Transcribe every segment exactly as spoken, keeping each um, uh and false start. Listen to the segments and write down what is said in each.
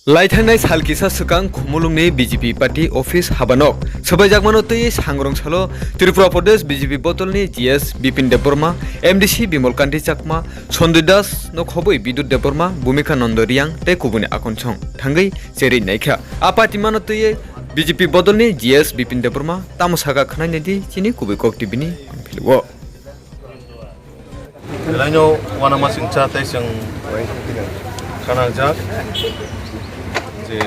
Laithangnai sal kisa swkang Khumulwngni B J P party office habanok swbaijakmano twiwi sangrong salo Tripura Pradesh B J P bodolni G S Bipin Debbarma, M D C Bimal Kanti Chakma, Sanjoy Das no khobwi Bidut Debbarma, Bhumika Nando Riyang tei kubuni akonsong thangwi cherwi naikha. A party mano twiwi B J P bodolni G S Bipin Debbarma tamo saka khwnai naidi chini kubui kok T V ni philwo. Belai no uanama singcha tei chwng khanajak je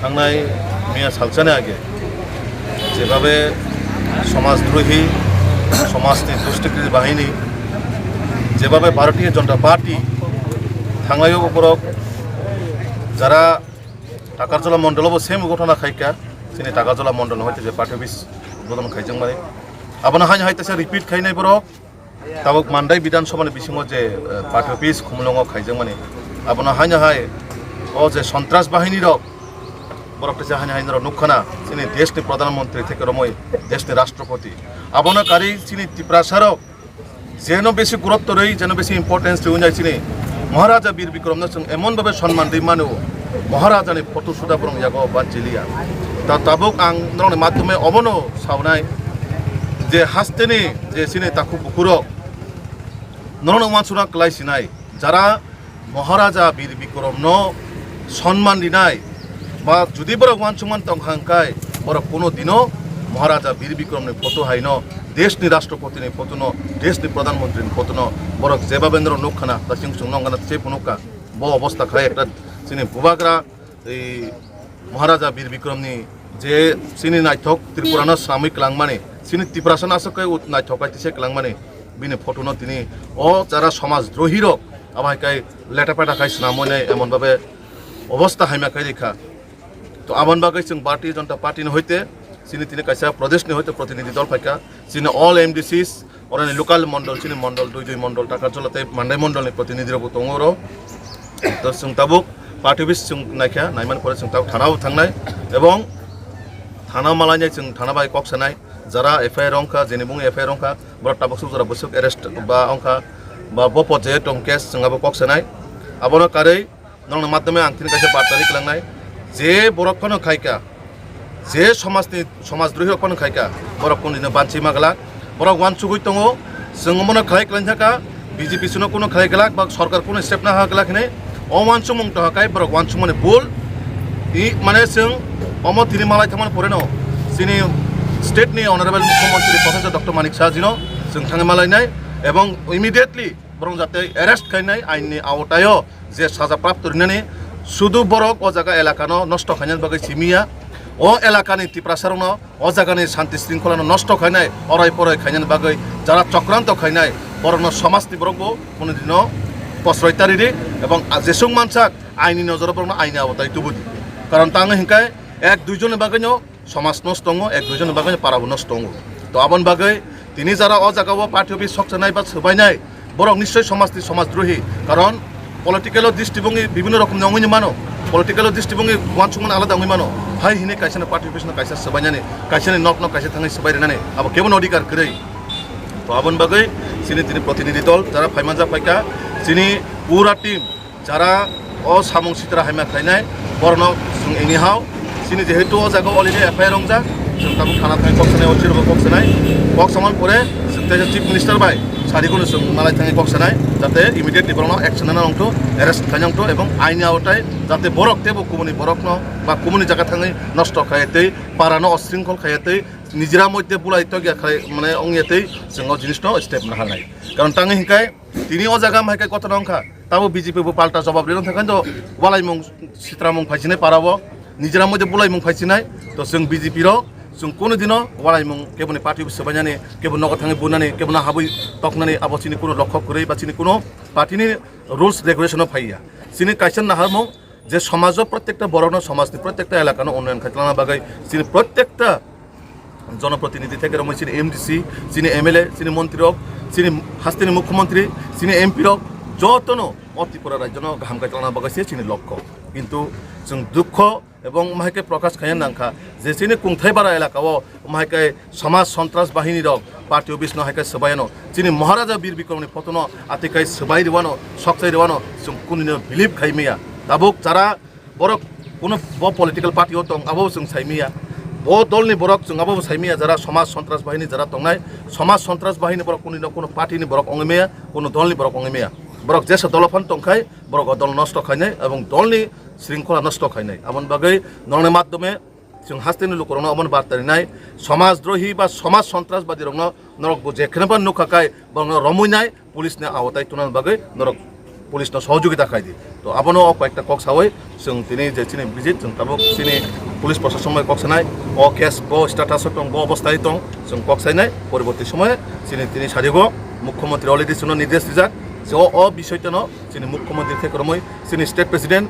thangnai miya salchani age jebabe somajdrohi, somajni dustikri bahini jebabe Bharatiya Janata Party thanglaio borok jara Takarjala mondolo bo same ghotona khaika, chini Takarjala mondol hoite je party office bodol khaijak mani. Abono haino hai teisa repeat khainai borok. Tabuk Mandai Bidhan Sabha ni bisingo je, eh, party office Khumulwngo khaijakmani, abono haino hai o je sontras bahini rok, borok teisa haino haino rok nukkhana, chini desh ni Pradhan Mantri theke romwi desh ni Rashtrapati. Abono karwi chini Tiprasa rok jeno besi gurutto rwi, jeno besi importance rwi nai chini Maharaja Bir Bikram no chwng emon babe sonman rwi mano, Maharaja ni photo suda borok yago banchiliya. Ta tabuk ang norok ni madhyome obono saunai je hasteni je chini takhuk bukhurok norokno uansukna kwlai sinai, jara Maharaja Bir Bikram no sonman rinai, ba judi borok uansukman tongkha hwnkhe borok kuno dino Maharaja Bir Bikram ni photo haino, desh ni Rashtrapati ni photo no, desh ni Pradhan Mantri ni photo no borok jebabe norok nukkhana, ta chwng chwng nokna se phunukha. Bo obostha khai ekta chini bubagra ei Maharaja Bir Bikram ni je chini naithok Tripura no swnamwi kwlangmani, chini Tiprasa no aswk khe naithok khai tise kwlangmani, bini photo no tini o jara somaj drohi rok abo hai khai leta peta khai swnamwi nai emon babe obostha haima khai rikha. To aboni bagwi chwng Bharatiya Janata Party ni hoite chini tini kaisa Pradesh ni hoite protinidhi dol phaikha, chini all M D Cs, oroni local mondol, chini mondol, dui dui mondol, Takarjala tei Mandai mondol ni protinidhi rok bo tongo oro. To chwng tabuk party office chwng naikha, naimani pore chwng tabuk thana o thangnai, ebong thana malainai chwng thana bai kok sanai, jara F I R wngkha, jeni bung F I R wngkha, borok tabuk suk jora bwswk arrest ba wngkha, ba bo pot je tong case chwng abo kok sanai. Abono karwi norokni madhyome ang tini kaisa barta ri kwlangnai, je borok phano khaika, je somajni, somaj drohi rok phano khaika, borok kunu dino banchi ma glak, borok uansugwi tongo, chwng omono khlai kwlai thaka, B J P sino kunu khlai glak, ba sorkar kunu step na ha glak hinwi, o uansukmung toha kai borok uansukmani bul, i, mane chwng omo tini malai thangmani poreno, chini state ni honorable mukhyamantri Professor Doctor Manik Saha jino chwng thangwi malainai, ebong immediately borok jate arrest khainai ain ni aotaio, je saja prapto rinani, sudu borok o jaga elakano nosto khainani bagwi simiya, o elakani Tiprasarokno o jagani santi sringkholano nosto khainai, orai porai khainani bagwi jara chokranto khainai, borokno somajni borokbo kunu dino posroi taridi, ebong jesung mansak aini nojoro borokno aini aotai tubudi. Karon tangwi hinkhe ek dui jonni bagwino somaj nosto wngo, ek dui jonni bagwi parabo nosto wngo. To aboni bagwi tini jara o jaga o party office sokchanai ba swbainai, borok nischoi somajni somaj drohi. Karon political o dristi bongwi bibhinno rokomni wngwi mano, political o dristi bongwi uansukmani alada wngwi mano. Hai hinwi kaisano party office no kaisa swbainani, kaisani nokno kaisa thangwi swbai rinani abo kebono odhikar kwrwi. To aboni bagwi chini tini protinidhi dol jara phaimanjak phaikha, chini pura team, jara o samung sitra haima khlainai, borokno chwng anyhow, chini jehetu o jaga already F I R wngjak, chwng tabuk thana thangwi kok sanai, O C rokbo kok sanai, kok samani pore chwng teisa Chief Minister bai sarigwno chwng malai thangwi kok sanai, jate immediately borokno action nana wngthu, arrest khaina wngthu, ebong aini aotai jate borok teibo kubuni borokno ba kubuni jaga thangwi nosto khaiya tei, parano osringkhol khaiya tei, nijera moddhe bulai tokya khai, mane, wngya tei chwng o jinisno step naharnai. Karon tangwi hinkhe tini o jaga hai khe kotor wngkha, tabo B J P bo palta jobab rino thangkhe to walaimung sitramung phaisinai parao, nijera moddhe bulaimung phaisinai, to chwng B J P rok chwng kunu dino walaimung keboni party bo swbainani, kebo nogo thangwi bunani, kebo no habwi toknani abo chini kunu lokho kwrwi ba chini kunu party ni rules regulation o phaiya. Chini kaisa naharmung je somajo protekta borokno, somajni protekta elakano unnoyon khaitwlangna bagwi chini protekta jonoprotinidhi theke romwi chini M D C, chini M L A, chini montri rok, chini hasteni mukhyamantri, chini M P rok jotono o Tripura rajyono kaham kaitlangna bagwi se chini lokho. Kintu chwng dukho ebong mahai khe prokash khaina nangkha je chini Kungthaibara elakao mahai khe samaj sontras bahini rok party office no hai khe swbai ano, chini Maharaja Bir Bikramni photo no atwi kai swbai rwano, sokchai rwano chwng kunino believe khai maya. Tabuk jara borok Kuno bo political party o tong, abo chwng saimaya. Bo dolni borok chwng abo saimaya, jara somaj sontras bahini jara tongnai, somaj sontras bahini borok kunino kuno party ni borok ongmaya, kuno dolni borok ongmaya. Borok jesa dolo phan tongkhai, borok o dol nosto khainai, ebong dolni sringkhola nosto khainai. Aboni bagwi norokni madhyome chwng hasteni lukurokno omono barta rinai, somajdrahi ba somaj sontrasbadi rokno norok bo jekheno ba nukha kai, borokno romwi nai, police ni awatai tuna bagwi norok police no sohojogita khai di. To abono o koyekta kok sawi chwng tini je chini visit, chwng tabuk chini police proshashan bai kok sanai, o case bo status o tong, bo obostai tong, chwng kok sainai, poriborti somoy chini tini sarigo mukhyamantri already chwngno nirdesh rijak, je o, o bisoi teno chini mukhyamantri theke romwi chini state president,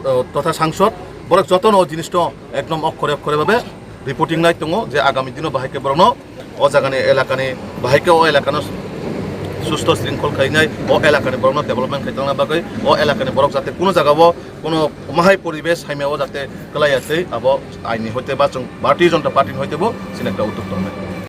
uh, totha sangsod, borok jotono o jinis to ekdom okkore okkore babe reporting nai tongo je agami dino bahai khe borokno o jagani elakani bahai khe o elakano susto sringkhol khainai, o elakani borokno development khai tongna bagwi, o elakani borok jate kuno jagao kuno mahai poribesh saimao jate kwlaiya tei abo aini hoite ba chwng Bharatiya Janata Party ni hoite bo chini ekta uddog tongnai.